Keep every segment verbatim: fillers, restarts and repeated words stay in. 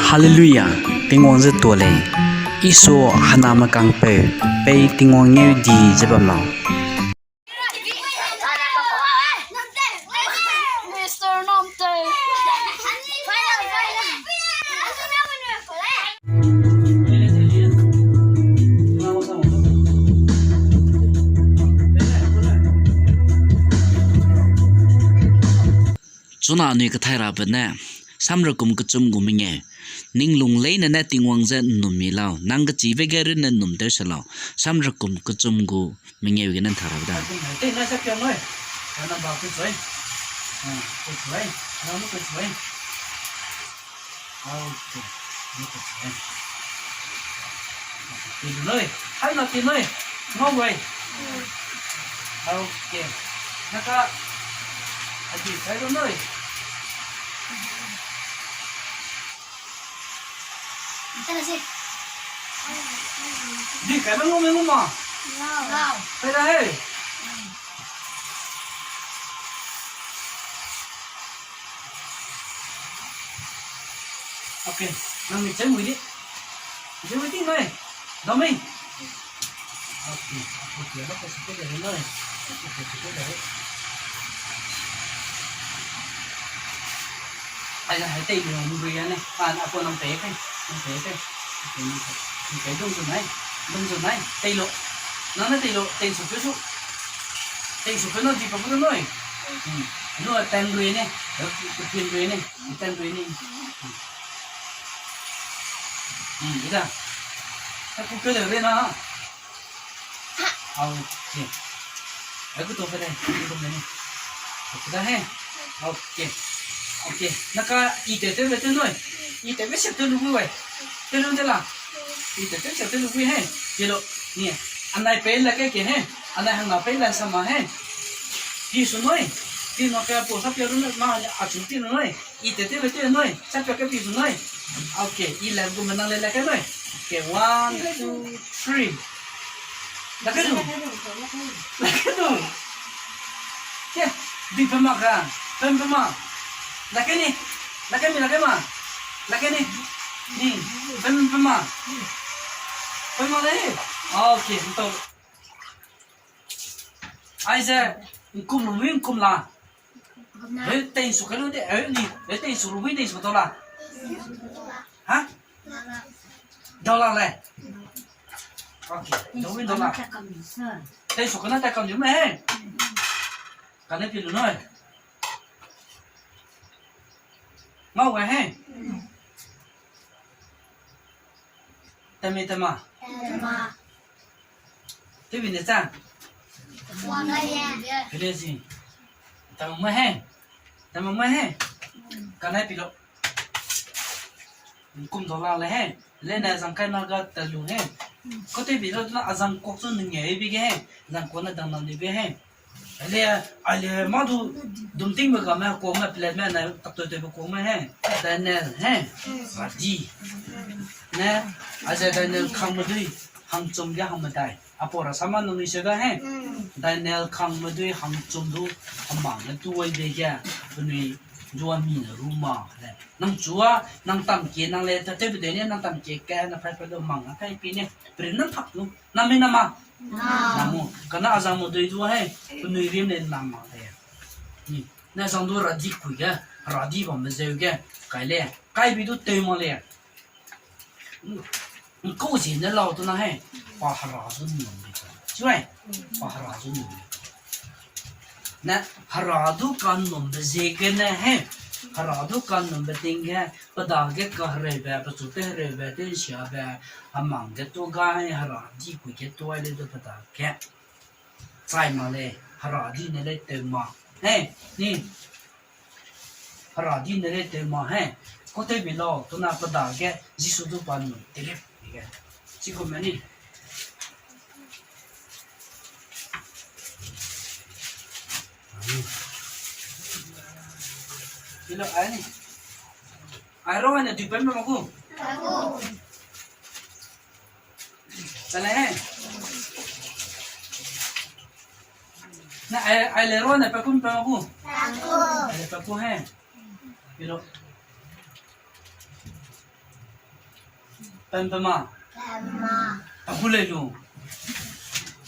Hallelujah, Tingwang ze tuâ lei. Isu hena mekangpeu, pei Tingwang ngeu di ze bam lau. Chuna anui kethai rabe ne, Samrekum kechum gu mengeu. Ning lung leine ne Tingwang je nnum mi lau, nang kechibe ge runne nnum tew se lau. Samrekum kechum gu mengeu gene nthak rabe da. Tei na sa piang noi. Kana ba ku choi. Ah, ku choi. Na mu ku choi. Okay. Ni ku choi. Ti noi. Hai na ti noi. No way. Okay. Naka. Adi, hai lo noi. Di kai me ngau me ngau ma. Ngau. Kai da he. Okay. Nang ni chai mui di. Chai mui di mai. Da mai. Okay, okay, lo ko sike de noi. Okay, sike de. Ai, ai, tei lu nang rui ya ne. Ah, na ko nang tei kai, nang tei kai. Okay, nang tei. Nang tei dong zun nai, dong zun nai. Tei lo. Nang ne tei lo, tei su pe su. Tei su pe no di pa bu de noi. Hmm. No ten rui ne. Ten rui ne. Ten rui ne. Hmm. Hmm, ida. Ta ku pe de re na. Okay. Ai, ku to pe dai, ku to pe ni. Ku da he. Okay. Okay. Naka i te te le te noi. I te be se te lu gu wai. Te lu de la. I te te se te lu gu he. Ye lo. Ni. Anai pe la ke ke he. Anai hang na pe la sa ma he. Pi su noi. Pi no ke po sa pi ru na a chu pi noi. I te te le te noi, sa pe ke pi su noi. Okay, i le gu menang le le ke noi. Okay, one, two, three. La ke du. La ke du. Ke, di pe ma ka, pe pe ma. La ke ni, la ke mi, la ke ma. La ke ni, ni, pe pe ma. Pe ma le. Okay, nto. Aize, nkum lu mui nkum la. Heu tei su ke lu de, heu ni, heu tei su lu mui tei su to la. Ha? Dollar le. Okay, dollar, dollar. Tei su ke na ta kam ju me he. Kane pi lu noi. Ngau ga he. Tame tama. Tama. Tebi ne cha. Wang ga ye. Pele si. Tama ma he. Tama ma he. Kanai pi lo. Kum do la le he. Le na zang kai na ga ta lu he. Ko tebi lo na azang kok chu nge bi ge he. Zang ko na dang na ni bi he. Ale, ale, mâ du dum ting be ga me, kuang me, plate me, na tak toi toi be kuang me he. Daniel he. Radi. Ne, aze Daniel khang medui, hangchum ge hang medai. Apau ra sama nung ni se ga he. Daniel khang medui hangchum du, hemang ne tu wai be ge, penui du a mi ne ru ma le. Nang chu a, nang tam kie, nang le, ta te be de ne, nang tam kie ke, na pai pai du mang, na pai pi ne. Prin nang phak du. Na mi na ma. Namu, kana azang medui du he, penui rim le na ma de. Ni, na zang du radi kui ge, radi bam me zeu ge, kai le, kai bi du tew ma le. Nkau zi ne lau tu na he, pa hera zu ni bam de. Chiwai, pa hera zu ni bam de. Ne, hera du kan nom be ziegene he, hera du kan nom be ting ge, pe dage kahereube, pechu tehereube, tensiabe, hemang ge tu gai, hera di kui ge tu ai le du pe dage. Chai ma lei, hera di ne lei tew ma. He, ni. Hera di ne lei tew ma he. Ko tew bi lau, tu na pe dage, Jisu du pa nu, te ge, te ge. Chi ku me ni. Hello, ai ni. Ai ro ne dui pen ma ku. Chale he. Na ai, ai le ro ne pe ku pe ma ku. Ai le pe ku he. Hello. Pempe ma. Paku lei lu.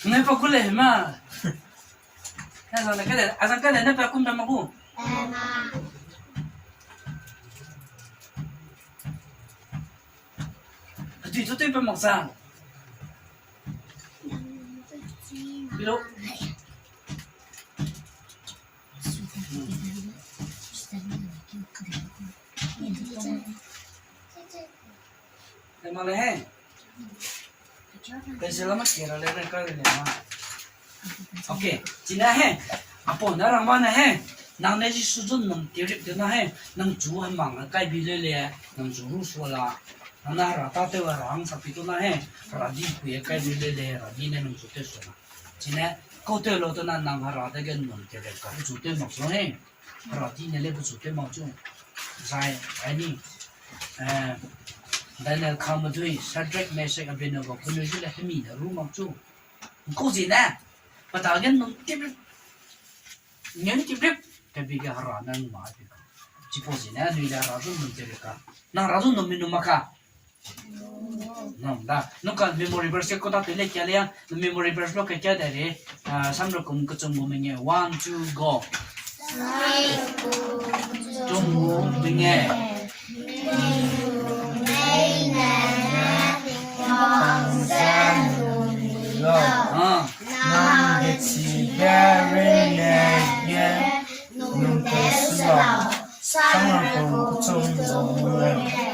Ne paku lei ma. Ne zang ne kale, a zang kale ne paku pema gu. Atui tu tui pe mak sa. Pilo. Te ma le he. Pencil lama kera le ne ka le ma. Okay, chine he. Apo na rang ba ne he. Nang ne Jisu zu num tirip de na he. Nang chu hemang kai bi le le. Nang chu ru sua la. Nang na hera ta tew hera hang sa pi tu na he. Hera di kui kai bi le le. Hera di ne nang chu tew sua na. Chine, kau tew lo tu na nang hera dage num tirip ka. Chu tew mak su he. Hera di ne le bu chu tew mak chu. Zai, ai ni. Eh, Daniel kame dui, Shadrach, Meshach, Abednego, penui zu le hemi ne ru mak chu. Kau zi ne, pa ta ge num tirip, ngen tirip, te bi ge hera ne ma pi ka. Chipau zi ne, nui le hera zu num tirip ka. Nang hera zu num mi num mak ka. Nang da, nung ka memory verse ke kau da te le kia le ya, memory verse lo ke kia de re, ah, Samrekum kechum gu menge, one, two, go. Kechum gu menge. Ah. Nang gechige reine ge num teu se lau. Samrekum kechum gu menge.